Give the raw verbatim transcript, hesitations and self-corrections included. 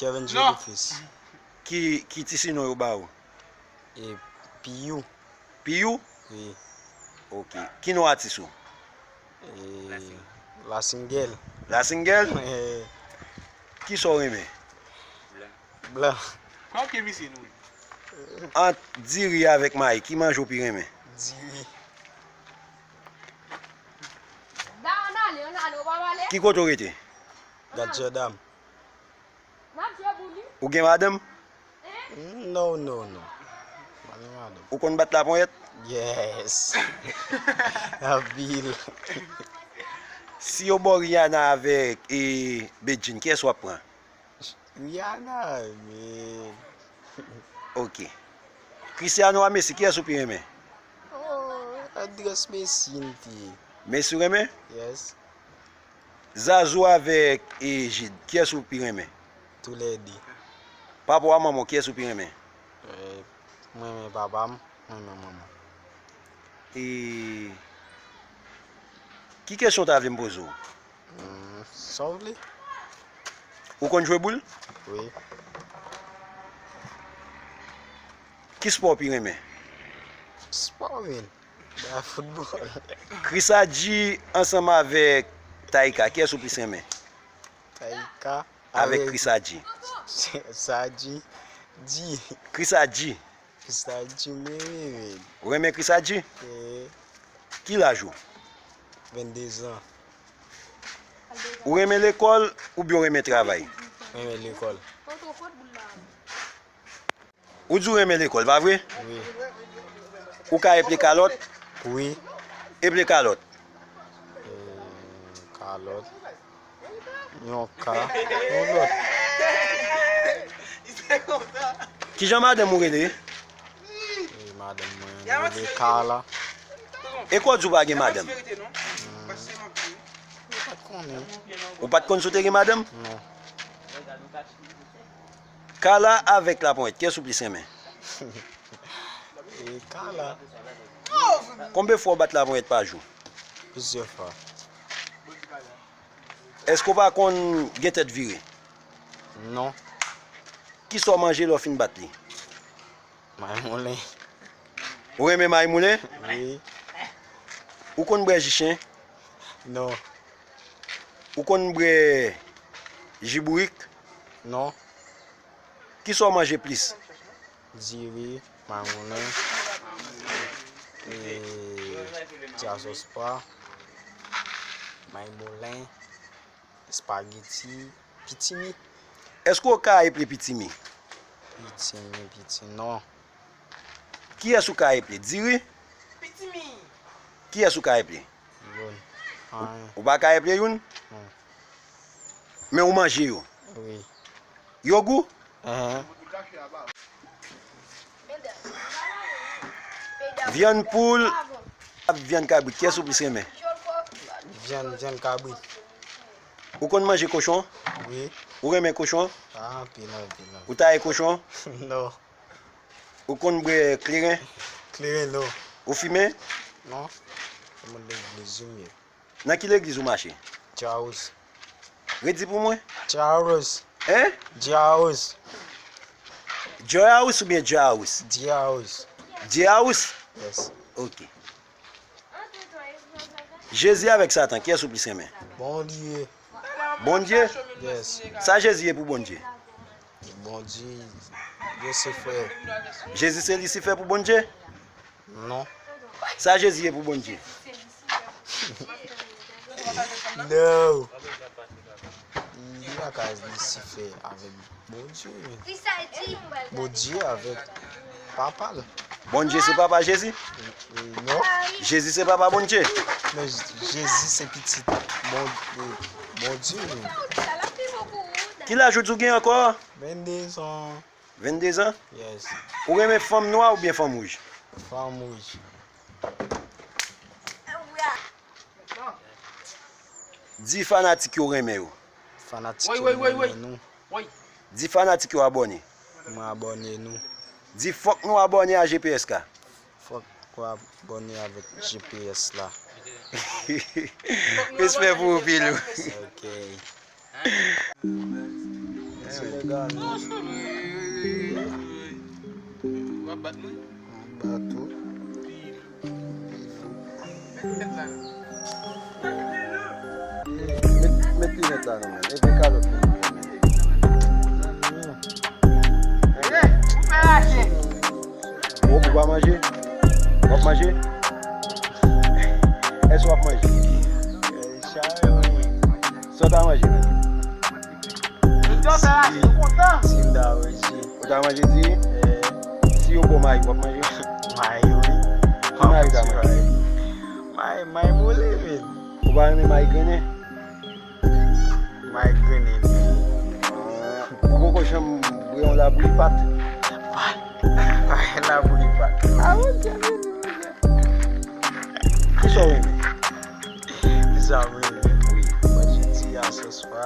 Jovens Jodofis. Ki, ki ti sinon yo ba ou? E Piyou. Piyou? Wi. Ok. Ki non atis ou? E Lasingèl. Lasingèl? Eh. Ki sa w renmen? Blan. Kòm ke misye nou. Ant diri avèk mayi, ki manje w pi renmen? Diri. Ki kote w rete? Gad Jodam. Ou gen madanm? No, no, no. Pa gen madanm. Ou konn bat laponyèt? Yes. Anpil. Si yo ba w Rihanna avèk e Bedjine, kiyès w ap pran? Rihanna, men. Ok. Cristiano a Messi, kiyès ou pi renmen? Oh, Andres Messi, m te. Messi w renmen? Yes. Zazou avèk e Jid, kiyès ou pi renmen? Toulède. Papa w a manman w, kiyès ou pi renmen? Eh, mwen renmen papa m, mwen renmen manman. E ki kesyon w ta vle m poze w? Hmm, sa w vle. Ou konn jwe boul? Wi. Ki spò w pi renmen? Spò, men. Ba foutbòl. Chris Adji ansanm avèk Taïka, kiyès ou plis renmen? Taïka. Avèk Chris Adji. Sadji. Di. Chris Adji. Chris Adji, men, men. Ou renmen Chris Adji? Wi. Ki laj ou? Venndezan. Ou renmen lekòl oubyen w renmen travay? Renmen lekòl. Ou di w renmen lekòl, pa vre? Wi. Ou ka eple kalòt? Wi. Eple kalòt. Eh, kalòt. Yon ka. Yon lòt. Kijan madanm ou rele? Eh, madanm mwen rele Carla. E kò di w pa gen madanm? Hmm. Ou pa t konnen. Ou pa t konn si w te gen madanm? Non. Carla avèk laponyèt, kiyès ou plis renmen? E Carla. Konbyen fwa w bat laponyèt pa jou? Plizyè fwa. Èske w pa konn gen tèt vire? Non. Kisa w manje lè w fin bat li? Mayi moulen. Ou renmen mayi moulen? Wi. Ou konn bwè ji chen? Non. Ou konn bwè ji bourik? Non. Kisa w manje plis? Diri, mayi moulen, e, ti a sòs pwa, mayi moulen, espageti, pitimi. Èske w ka eple pitimi? Pitimi, piti, non. Kiyès ou ka eple? Diri? Pitimi. Kiyès ou ka eple? Youn. Anyen. Ou pa ka eple youn? Non. Men ou manje yo? Wi. Yo gou? Enhen. Vyann poul ak vyann kabrit, kiyès ou plis renmen? Vyann, vyann kabrit. Ou konn manje kochon? Wi. Ou renmen kochon? Ah, anpil, anpil, anpil. Ou taye kochon? Non. Ou konn bwè kleren? Kleren, non. Ou fimen? Non. Se moun legliz wi m ye. Nan ki legliz ou mache? Djawous. Redi pou mwen. Djawous. Hein? Djawous. Djawous oubyen Djawous? Djawous. Djawous? Yes. Ok. Jezi avèk Satan, kiyès ou plis renmen? Bondye. Bondye? Yes. Sa Jezi ye pou Bondye? Bondye, Lisifè. Jezi se Lisifè pou Bondye? Non. Sa Jezi ye pou Bondye? Non. Li pa ka Lisifè avèk Bondye. Bondye avèk papa l. Bondye se papa Jezi? Non. Jezi se papa Bondye? Non, Jezi se pitit Bon-, Bondye. Ki laj ou di w gen ankò? Venndezan. Venndezan? Yes. Ou renmen fanm nwa oubyen fanm wouj? Fanm wouj. Di fanatik yo renmen yo. Fanatik yo renmen nou. Di fanatik yo abòne. Mwen abòne nou. Di fòk nou abòne a G P S K. Fòk ou abòne avèk G P S la. Respè pou ou, Pilou. Ok. Senegal. W ap bat mwen? M bat ou. Met, met linèt la non, men. E vin kalòt mwen. Ou, ou pa manje? W ap manje? Èske w ap manje? Sa w ta manje? Si m ta manje di, si yo bon mayi, w ap manje? Mayi, wi. Ki mayi w ta manje? Mayi, mayi boule, men. Ou pa renmen mayi grennen? Mayi grennen, men. Ou poko janm bwè yon labouyi pat? Mayi labouyi pat. A, Bondye beni, Bondye. Kisa w renmen? Kisa w renmen? Wi. Manje ti a sòs pa.